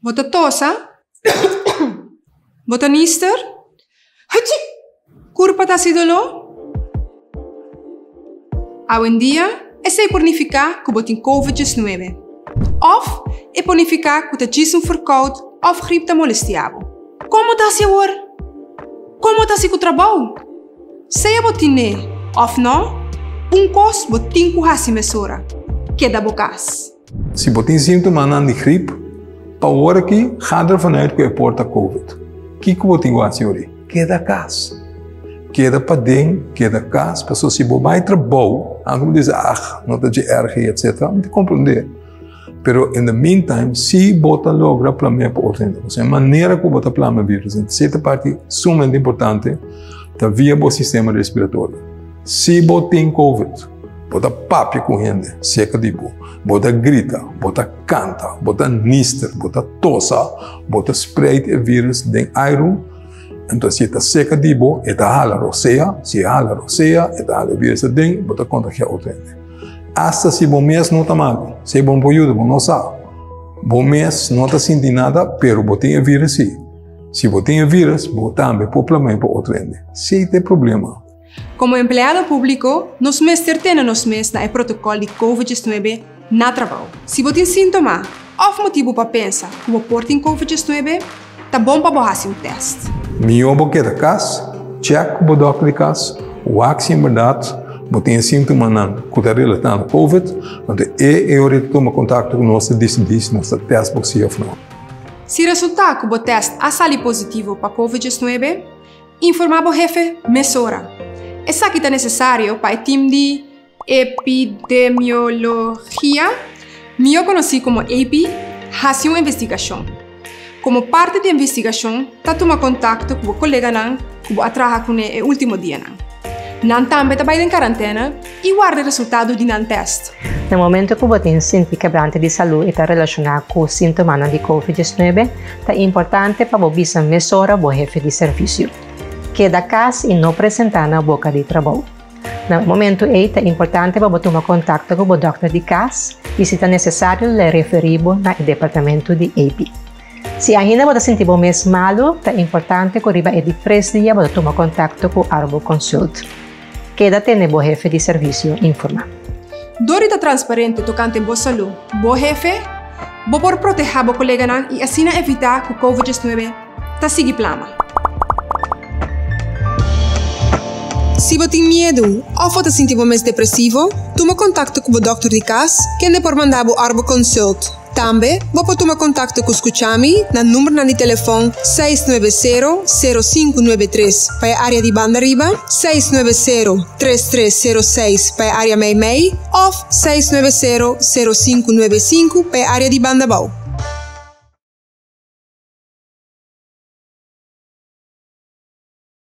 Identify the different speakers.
Speaker 1: Bo ta tosa? Bo ta nister? Hachi! Kurpa ta hasi doló? Awendia, esei por nifiká ku bo tin Covid 19. Òf e por nifiká ku ta djis un ferkout òf grip ta molestiá bo. Kon bo ta hasi awor? Kon bo ta hasi ku trabou? Sea bo tin'é òf nò, un kos bo tin ku hasi mesora, keda bo kas.
Speaker 2: Si bo tin síntomanan di grip, pa ora aki ga der vanuit ku e por ta covid. Kiko bo tin ku hasi ori? Keda kas. Keda paden, keda kas, pasobra si bo bai trabou, anke bo bisa ah, no ta dje erg ei etcetera, mi ta komprondé. Pero in the meantime, si bo ta logra plam'é pa otro hende. Pasobra e manera ku bo ta plama e virus, en sierta parti sumamente importante, ta via bo sistema respiratorio. Si bo tin covid, bo ta papia ku hende serka di bo, bo ta grita, bo ta kanta, bo ta nister, bo ta tosa, bo ta spreid e virus den airu, enton si e ta serka di bo, e ta hala rosea, si e hala rosea, e ta hala e virus aden, bo ta kontagia otro hende. Asta si bo mes no ta malu, si bo no por yuda, bo no sa, bo mes no ta sinti nada, pero bo tin e virus si. Si bo tin e virus, bo tambe por plam'é pa otro hende. Si ta e problema.
Speaker 1: Komo empleado públiko, nos mester tene nos mes na e protokòl di Covid 19 na trabou. Si bo tin síntoma òf motibu pa pensa ku bo por tin Covid 19, ta bon pa bo hasi un tèst.
Speaker 2: Mihó bo keda kas, chèk ku bo dòkter di kas, wak si en bèrdat bo tin e síntomanan ku ta relatá na Covid, anto e e ora ta tuma kontakto ku nos ta disidí si nos ta tèst bo sí òf no.
Speaker 1: Si resultá ku bo tèst a sali positivo pa Covid 19, Informá bo hefe mesora. Esaki ta nesesario pa e tim di epidemiologia, mihó konosí komo epi, hasi un investigashon. Komo parti di e investigashon ta tuma kontakto ku bo koleganan ku bo a traha kuné e último dianan. Nan tambe ta bai den karantena i warda e resultado di nan tèst.
Speaker 3: Na momento ku bo tin sinti kebrante di salú i ta relashoná ku síntomanan di Covid 19, ta importante pa bo bisa mesora bo hefe di servisio. Keda kas i no presentá na boka di trabou. Na e momento ei ta importante pa bo tuma kontakto ku bo dòkter di kas i si ta nesesario lo e referí bo na e departamento di AP. Si ainda bo ta sinti bo mes malu, ta importante ku riba e di tres dia bo ta tuma kontakto ku Arboconsult. Keda tene bo hefe di servisio informá.
Speaker 1: Dor di ta transparente tokante bo salú, bo hefe, bo por protehá bo koleganan i asina evitá ku Covid 19 ta sigui plama. Si bo tin miedu òf bo ta sinti bo mes depresivo, tuma kontakto ku bo dòkter di kas, kende por manda bo Arboconsult. Tambe bo por tuma kontakto ku Skuchami na numbernan di telefòn 690 0593 pa e área di banda riba, 690 3306 pa e área meimei òf 690 0595 pa e área di banda bou.